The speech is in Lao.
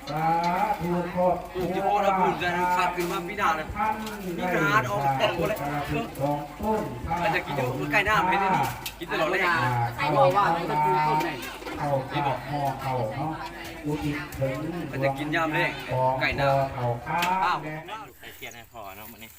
ສາທຸ ຂອບຄຸນ ປູກຢູ່ພຸ້ນລະພຸ້ນ ແຕ່ຄັກຂຶ້ນມາປີໜ້າລະ ມີທະຫານອອກ ອອກບໍ່ໄດ້ ມັນຈະກິນຢູ່ໃກ້ນ້ຳເດ້ນີ້ ກິນຕະຫຼອດເລີຍ ໃຜບອກວ່າມັນຈະປູກຕົ້ນໄດ້ ເຂົ້າ ນີ້ບໍ່ ໝໍ້ເຂົ້າເນາະ ອຸທິດເຖິງ ມັນຈະກິນຍາມແລງ ໃກ້ນ້ຳ ເຂົ້າຂ້າ ໄປຂຽນໃຫ້ພໍ່ເນາະມື້ນີ້.